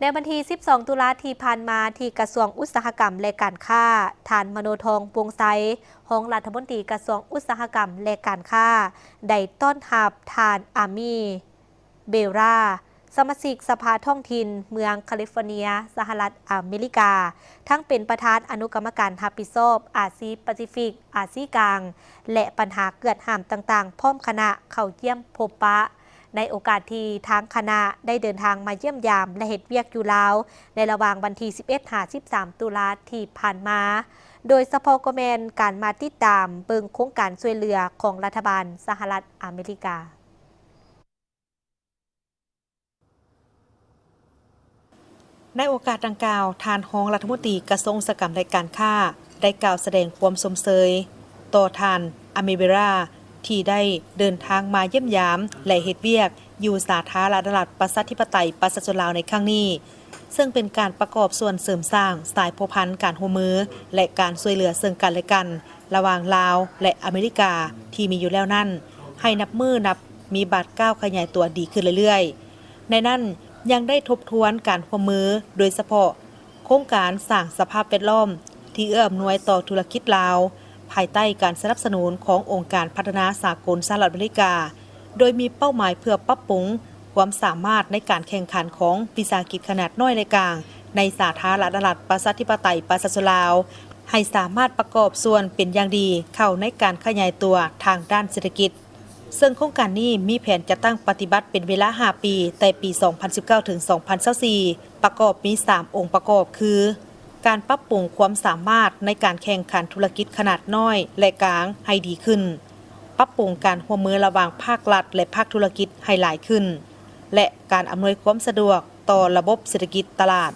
ໃນວັນທີສິບສອງ ຕຸລາທີ່ຜ່ານມາ ທີ່ກະຊວງອຸດສາຫະກຳ ແລະ ການຄ້າ, ທ່ານ ມະໂນທອງ ວົງໄຊ, ຮອງລັດຖະມົນຕີກະຊວງອຸດສາຫະກຳ ແລະ ການຄ້າ ໄດ້ຕ້ອນຮັບທ່ານ ອາມີ ເບລາ, ສະມາຊິກສະພາທ້ອງຖິ່ນເມືອງຄາລິຟໍເນຍ ສະຫະລັດອາເມລິກາ, ທັງເປັນປະທານອະນຸກຳມະການຮັບຜິດຊອບອາຊີປາຊີຟິກ, ອາຊີກາງ ແລະ ບັນຫາເກືອດຫ້າມຕ່າງໆ ພ້ອມຄະນະເຂົ້າຢ້ຽມພົບປະ. ໃນໂອກາດທີ່ທາງຄະນະໄດ້ເດີນທາງມາຢ້ຽມຢາມ ແລະ ເຮັດວຽກຢູ່ລາວ ໃນລະຫວ່າງວັນທີສິບເອັດ ຫາ ສິບສາມ ຕຸລາທີ່ຜ່ານມາ, ໂດຍສະເພາະກໍແມ່ນການມາຕິດຕາມເບິ່ງໂຄງການຊ່ວຍເຫຼືອຂອງລັດຖະບານສະຫະລັດອາເມລິກາ. ໃນໂອກາດດັ່ງກ່າວ, ທ່ານຮອງລັດຖະມົນຕີກະຊວງອຸດສາຫະກຳ ແລະ ການຄ້າ ໄດ້ກ່າວສະແດງຄວາມຊົມເຊີຍຕໍ່ທ່ານ ອາມີ ເບລາ ທີ່ໄດ້ເດີນທາງມາຢ້ຽມຢາມ ແລະ ເຮັດວຽກຢູ່ສາທາລະນະລັດ ປະຊາທິປະໄຕ ປະຊາຊົນລາວ ໃນຄັ້ງນີ້, ເຊິ່ງເປັນການປະກອບສ່ວນເສີມສ້າງສາຍພົວພັນການຮ່ວມມື ແລະ ການຊ່ວຍເຫຼືອເຊິ່ງກັນ ແລະ ກັນ ລະຫວ່າງລາວ ແລະ ອາເມລິກາ ທີ່ມີຢູ່ແລ້ວນັ້ນ ໃຫ້ນັບມື້ນັບມີບາດກ້າວຂະຫຍາຍຕົວດີຂຶ້ນເລື້ອຍໆ. ໃນນັ້ນຍັງໄດ້ທົບທວນການຮ່ວມມື, ໂດຍສະເພາະໂຄງການສ້າງສະພາບແວດລ້ອມທີ່ເອື້ອອຳນວຍຕໍ່ທຸລະກິດລາວ, ພາຍໃຕ້ການສະໜັບສະໜູນຂອງອົງການພັດທະນາສາກົນສະຫະລັດອາເມລິກາ, ໂດຍມີເປົ້າໝາຍເພື່ອປັບປຸງຄວາມສາມາດໃນການແຂ່ງຂັນຂອງວິສາຫະກິດຂະໜາດນ້ອຍ ແລະ ກາງ ໃນສາທາລະນະລັດ ປະຊາທິປະໄຕ ປະຊາຊົນລາວ ໃຫ້ສາມາດປະກອບສ່ວນເປັນຢ່າງດີເຂົ້າໃນການຂະຫຍາຍຕົວທາງດ້ານເສດຖະກິດ, ເຊິ່ງໂຄງການນີ້ມີແຜນຈັດຕັ້ງປະຕິບັດເປັນເວລາຫ້າປີ, ແຕ່ປີສອງພັນສິບເກົ້າ ເຖິງ ສອງພັນຊາວສີ່ ປະກອບມີສາມອົງປະກອບ ຄື ການປັບປຸງຄວາມສາມາດໃນການແຂ່ງຂັນທຸລະກິດຂະໜາດນ້ອຍ ແລະ ກາງໃຫ້ດີຂຶ້ນ, ປັບປຸງການຮ່ວມມືລະຫວ່າງພາກລັດ ແລະ ພາກທຸລະກິດໃຫ້ຫຼາຍຂຶ້ນ ແລະ ການອຳນວຍຄວາມສະດວກຕໍ່ລະບົບເສດຖະກິດຕະຫຼາດ.